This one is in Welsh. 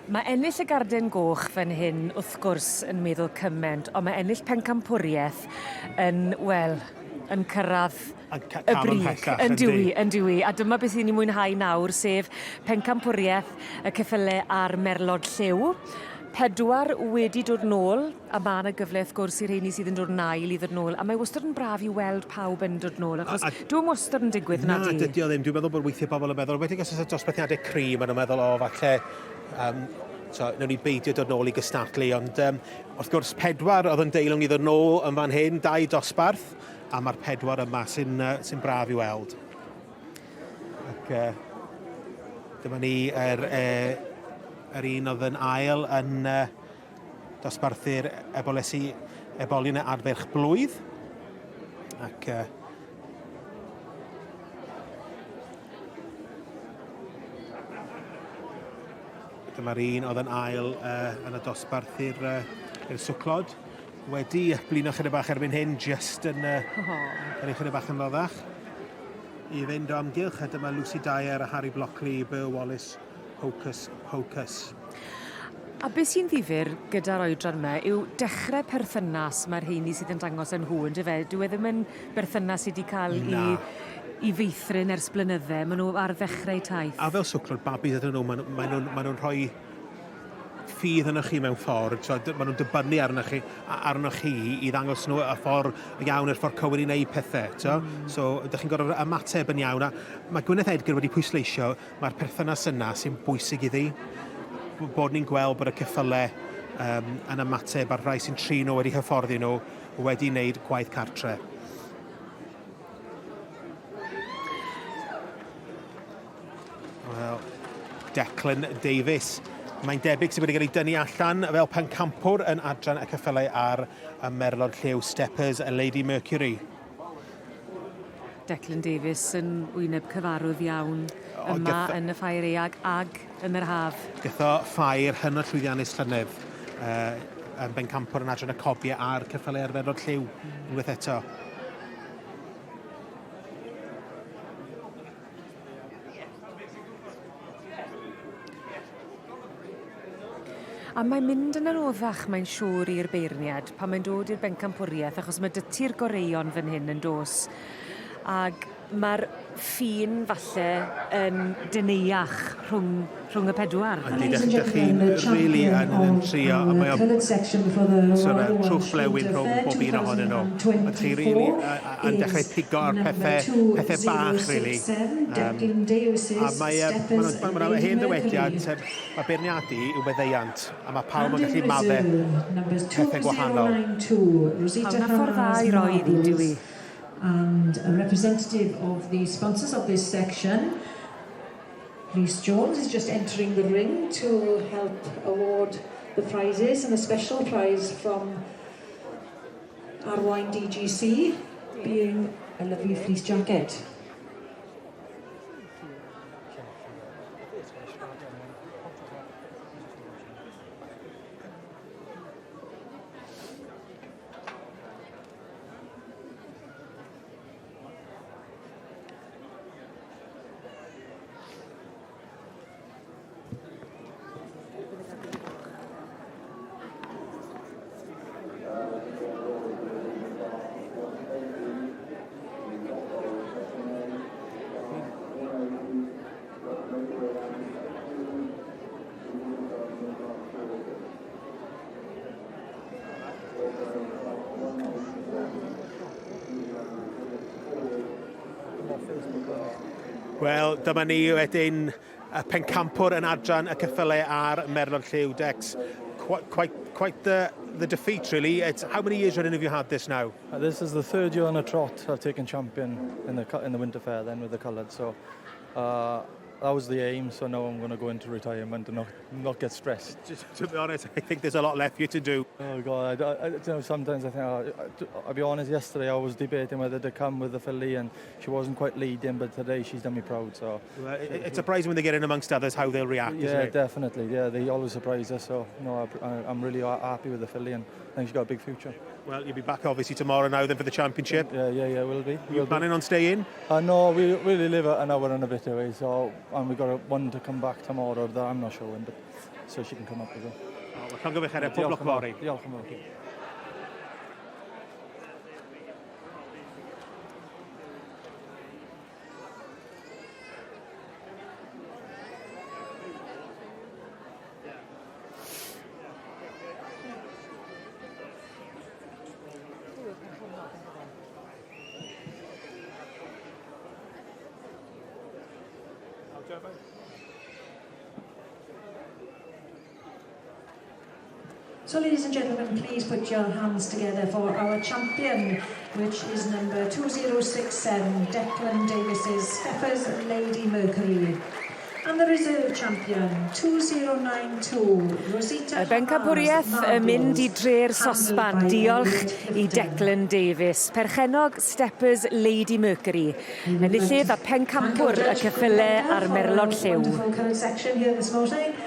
Mae ennill y Garden Goch fan hyn wrth gwrs yn meddwl cyment, ond mae ennill pencampwriaeth yn, wel, yn cyrraedd y brig. Yn dyw i, yn dyw i. A dyma beth sy'n ni'n mwynhau nawr, sef pencampwriaeth y ceffyle a'r merlod lliw. Pedwar wedi dod nôl, a ma' 'na gyfle wrth gwrs i'r rheini sydd yn dod yn ail i ddod nôl, a mae wastod yn braf i weld pawb yn dod nôl, achos a, a, dyw e'm wastod yn digwydd, na, na dydy o ddim. Dwi'n meddwl bod weithiau bobl yn meddwl, wedi os oes dosbarthiadau cry, maen nhw'n meddwl, o, falle, um, so, nawn ni beidio dod nôl i gystadlu, ond um, wrth gwrs, pedwar oedd yn deilwng i ddod nôl yn fan hyn, dau dosbarth, a mae'r pedwar yma sy'n uh, sy braf i weld. Ac uh, dyma ni yr, uh, yr un oedd yn ail yn uh, dosbarthu'r ebolesi ebolion y adferch blwydd. Ac uh, dyma'r un oedd yn ail uh, yn y dosbarth i'r uh, swclod. Wedi blino chydig bach erbyn hyn, just yn uh, oh. yn ei chydig bach yn roddach i fynd o amgylch. A dyma Lucy Dyer a Harry Blockley, Burr Wallace, Hocus Pocus. A beth sy'n ddifyr gyda'r oedran yma yw dechrau perthynas mae'r rheini sydd yn dangos yn nhw, yndyfe? Dyw e ddim yn berthynas sydd wedi cael i, i feithrin ers blynydde, maen nhw ar ddechrau taith. A fel swclod babis ydyn nhw, maen, maen nhw'n maen nhw rhoi ffydd ynoch chi mewn ffordd, so, maen nhw'n dibynnu arnoch chi, arnoch chi i ddangos nhw y ffordd iawn, yr ffordd cywir i wneud pethau. So, mm. so ydych chi'n gorfod ymateb yn iawn. A mae Gwyneth Edgar wedi pwysleisio mae'r perthynas yna sy'n bwysig iddi, bod ni'n gweld bod y ceffylau um, yn ymateb a'r rhai sy'n trin nhw wedi hyfforddi nhw wedi wneud gwaith cartre. Wel, Declan Davies. Mae'n debyg sydd wedi cael ei dynnu allan fel pencampwr yn adran y ceffylau ar y Merlod Lliw Steppers a Lady Mercury. Declan Davies yn wyneb cyfarwydd iawn yma oh, yn y Ffair Eag ag yn yr haf. Gytho ffair hynod llwyddiannus llynedd uh, yn bencampwr yn adran y cobiau a'r ceffylau ar Merlod Lliw unwaith eto. A mae'n mynd yn anoddach, mae'n siŵr, i'r beirniad pan mae'n dod i'r bencampwriaeth, achos mae dyti'r goreuon fan hyn yn dos. Ag mae'r ffin falle yn deneuach rhwng, rhwng y pedwar. Yndi, dych, dych chi'n really yn, yn trio, a mae o sort of trwch blewyn rhwng bob un ohonyn nhw. A chi really yn dechrau pigo ar pethau, pethau bach, really. Um, a mae, mae, mae, mae hen ddywediad, mae beirniadu yw meddeiant, a mae pawb yn gallu madde pethau gwahanol. Hawdd na ffordd dda i roi iddi, dyw i. And a representative of the sponsors of this section, Rhys Jones, is just entering the ring to help award the prizes and a special prize from Arwain DGC being a lovely fleece jacket. Wel, dyma ni wedyn y pencampwr yn adran y ceffylau a'r Merlod Lliw, Dex. Quite, quite, quite the, the defeat, really. It's, how many years running have you had this now? This is the third year on a trot I've taken champion in the, in the winter fair then with the coloured. So uh, that was the aim, so now I'm going to go into retirement and not, not get stressed. Just, to be honest, I think there's a lot left for you to do. Oh God, I, I, you know, sometimes I think, oh, I, I'll be honest, yesterday I was debating whether to come with the filly and she wasn't quite leading, but today she's done me proud. So well, it, it's surprising when they get in amongst others how they'll react, yeah, isn't it? definitely. Yeah, they always surprise us. So no, I, I'm really happy with the filly and I think she's got a big future. Well, you'll be back obviously tomorrow now then for the championship. Yeah, yeah, yeah, will be. You will planning be. on staying? Uh, no, we really live an hour and a bit away, so And we've got a, one to come back tomorrow that I'm not showing, but so she can come up as well. Oh, well, llongyfarchiadau, pob lwc fory. Diolch yn fawr. So ladies and gentlemen, please put your hands together for our champion, which is number 2067, Declan Davis's Steppers Lady Mercury. And the reserve champion, 2092, Rosita Y bencampwriaeth yn mynd i dre'r sosban, diolch i Declan Davies, perchennog Steppers Lady Mercury, enillydd a pencampwr y ceffyle a'r merlod lliw. Wonderful coloured section here this morning.